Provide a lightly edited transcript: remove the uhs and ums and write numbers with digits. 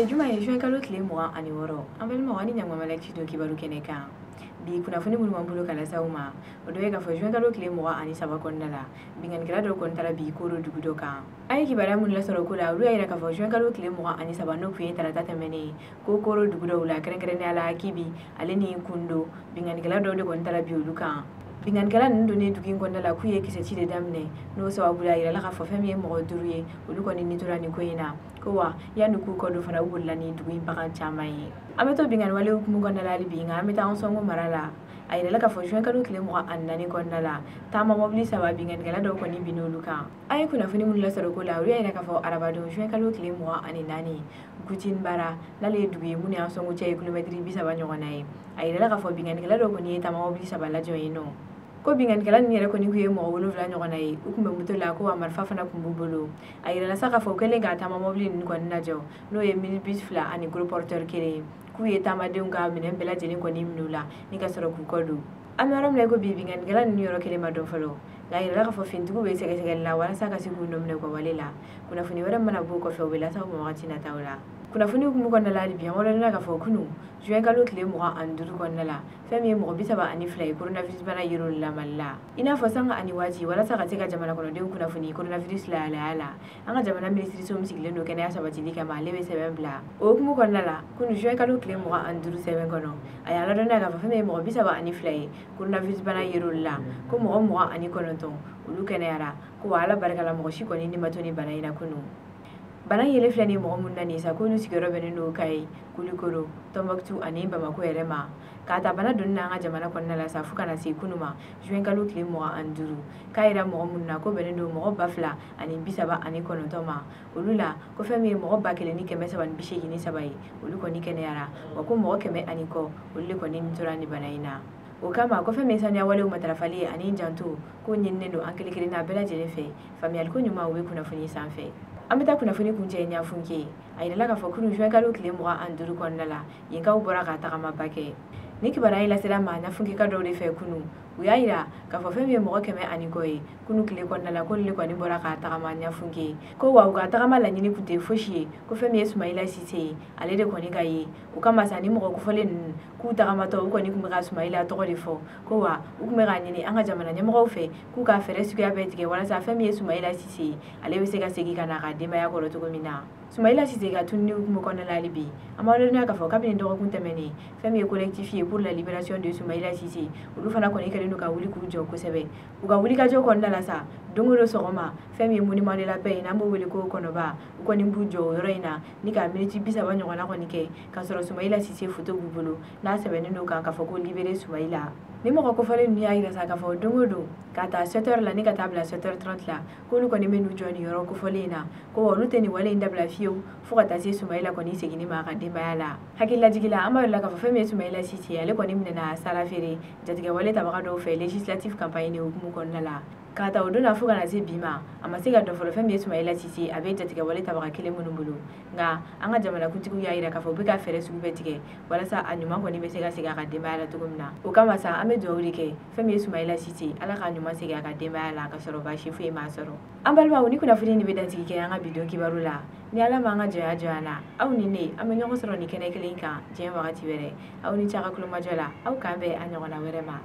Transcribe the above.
Juma ye juin kalo tile 26, an balimaw, ani ɲangumala ci don kibaru kɛnɛ kan. Bi kunnafoni minnu b'an bolo ka lase aw ma, o dɔ ye k'a fɔ juin kalo tile 23 kɔnɔna la, binkannikɛla dɔw kɔni taara bi Koro dugu dɔ kan. An ye kibaruya minnu lasɔrɔ ko la, olu y'a yira k'a fɔ juin kalo tile 23, n'o tun ye tarata tɛmɛnen ye, ko Koro dugu dɔw la, kɛrɛnkɛrɛnnenya la Kibi ale ni Kundo, binkannikɛla dɔw de kɔni taara bi olu kan. Binkannikɛla ninnu donnen dugu in kɔnɔna la, k'u ye kisɛci de daminɛ. N'o sababu la, a yirala k'a fɔ fɛn min ye mɔgɔ 5 ye, olu kɔni ni tora nin ko in na. Ko wa yanni k'u kɔ don fana, u bolila ni dugu in bagan caman ye. An bɛ to binkanni walew hukumu kɔnɔna la hali bi, nka an bɛ taa Ansɔngo mara la. A yirala k'a fɔ juin kalo tile 24 kɔnɔna la, taama mɔbili 3, binkannikɛla dɔw kɔni binn'olu kan. An ye kunnafoni minnu lasɔrɔ ko la, olu y'a yira k'a fɔ arabadon juin kalo tile 24, Gutini Bara, n'ale ye dugu ye mun ni Ansɔngo cɛ ye kilomɛtiri 30 ɲɔgɔnna ye, a yirala k'a fɔ binkannikɛla dɔw kɔni ye taama mɔbili 3 lajɔ yen nɔ. Ko binkannikɛla ninnu yɛrɛ kɔni tun ye mɔgɔ 7 ɲɔgɔnna ye, u tun bɛ moto la, ko wa marifa fana tun b'u bolo. A yirala sa k'a fɔ u kɛlen ka taama mɔbili ninnu kɔni lajɔ, n'o ye minibus 2 ani gros porteur 1 ye, k'u ye taamadenw ka minɛn bɛɛ lajɛlen kɔni minɛ u la ni ka sɔrɔ k'u kɔ don. An bɛ yɔrɔ min na i ko bi, binkannikɛla ninnu yɔrɔ kelen ma dɔn fɔlɔ, nka a yirala k'a fɔ finitigiw bɛ sɛgɛsɛgɛli la walasa ka se k'u nɔ minɛ u ka wale la. Kunnafoni wɛrɛ mana bɔ o kɔfɛ, u bɛ lase aw ma wagati nataw la. Kunnafoni hukumu kɔnɔna la hali bi, an waleɲumandɔn k'a fɔ kunun juin kalo tile 25 kɔnɔna la, fɛn min ye mɔgɔ 32 ye, coronavirus bana yer'olu la Mali la. I n'a fɔ sanga ani waati, walasa ka se ka jamana kɔnɔdenw kunnafoni coronavirus lahalaya la, an ka jamana minisiriso min sigilen don kɛnɛya sabatili kama, ale bɛ sɛbɛn bila. O hukumu kɔnɔna la, kunun juin kalo tile 25 sɛbɛn kɔnɔ, a y'a ladɔnniya k'a fɔ fɛn min ye mɔgɔ 32 ye, coronavirus bana yer'olu la, ko mɔgɔ 29 olu kɛnɛyara, ko wa Ala barika la, mɔgɔ si kɔni ni ma to ni bana in na kunun. Bana yelen filɛ nin mɔgɔ minnu na nin sa, k'olu sigiyɔrɔ bɛnnen don Kayi, Kulikoro, Tɔnbɔkutu ani Bamakɔ yɛrɛ ma. K'a ta bana donni na an ka jamana kɔnɔna la sa fo ka na se kunun ma juin kalo tile 25, k'a yira mɔgɔ minnu na ko bɛnnen don mɔgɔ 2039 ma. Olu la, ko fɛn min ye mɔgɔ 1383 ye, olu kɔni kɛnɛyara, wa ko mɔgɔ 100 ani kɔ, olu de kɔni tora nin bana in na. O kama, ko fɛn min saniya walew matarafali ye ani janto ko ɲininen don an kelen kelenna bɛɛ lajɛlen fɛ. Faamuyaliko ɲuman, o bɛ kunnafoni sanfɛ. An bɛ taa kunnafoni kuncɛ Ɲafunke. A yirala k'a fɔ kunun juin kalo tile 25 kɔnɔna la, yenkaw bɔra ka tagamaba kɛ. Ni kibaruya in lasera ma Ɲafunkeka dɔw de fɛ kunun, u y'a yira k'a fɔ fɛn min ye mɔgɔ 100 ani kɔ ye kunun tile kɔnɔna la, k'olu de kɔni bɔra ka tagama Ɲafunke. Ko wa u ka tagama laɲini tun tɛ fosi ye, ko fɛn min ye Sumayila Sise ye, ale de kɔni ka ye. O kama sa, ni mɔgɔ kofɔlen ninnu k'u tagamatɔ, u kɔni tun bɛ ka Sumayila tɔgɔ de fɔ, ko wa u tun bɛ k'a ɲini an ka jamana ɲɛmɔgɔw fɛ k'u ka fɛɛrɛ suguya bɛɛ tigɛ walasa fɛn min ye Sumayila Sise ye, ale bɛ se ka segin ka na a ka denbaya kɔrɔ cogo min na. Sumayila Sise ka tununi hukumu kɔnɔna la hali bi, an b'aw ladɔnniya k'a fɔ kabini dɔgɔkun tɛmɛnen, fɛn min ye collectif ye pour la libération de Sumayila Sise, olu fana kɔni kɛlen don ka wuli k'u jɔ kosɛbɛ. U ka wulikajɔ kɔnɔna la sa, don o don sɔgɔma, fɛn min ye monument de la paix ye, n'an b'o wele ko Kɔnɔba, u kɔni b'u jɔ o yɔrɔ in na ni ka miniti 30 ɲɔgɔnna kɔni kɛ, k'a sɔrɔ Sumayila Sise foto b'u bolo n'a sɛbɛnnen don kan k'a fɔ ko libéré Sumayila. Ni mɔgɔ kofɔlen ninnu y'a yira sa k'a fɔ don o don, k'a ta 7 heures la ni ka taa bila 7 heures 30 la, k'olu kɔni bɛ n'u jɔ nin yɔrɔ kofɔlen in na, ko wa olu tɛ nin wale in dabila fiyewu fo ka taa se Sumayila kɔni seginni ma a ka denbaya la. Hakililajigin la, an b'a yira k'a fɔ fɛn min ye Sumayila Sise ye, ale kɔni minɛna Sarafere jatigɛwale tabaga dɔw fɛ législative campagne de hukumu kɔnɔna la. K'a ta o don na fo ka na se bi ma, a ma se ka dɔn fɔlɔ fɛn min ye Sumayila Sise, a bɛ jatigɛwale tabaga kelen minnu bolo. Nka an ka jamanakuntigiw y'a yira k'a fɔ u bɛ ka fɛɛrɛ sugu bɛɛ tigɛ walasa a ɲuman kɔni bɛ se ka segin a ka denbaya la cogo min na. O kama sa, an bɛ dugawu de kɛ fɛn min ye Sumayila Sise, Ala k'a ɲuman segin a ka denbaya la ka sɔrɔ baasi foyi m'a sɔrɔ. An balimaw, ni kunnafoni nin bɛ dansigi kɛ an ka bi don kibaru la. Ni Ala ma an ka jɔnya jɔnya la, aw ni ne, an bɛ ɲɔgɔn sɔrɔ nin kɛnɛ kelen kan diɲɛ wagati wɛrɛ. Aw ni ce a ka kulomajɔ la, aw k'an bɛn a ɲɔgɔnna wɛrɛ ma.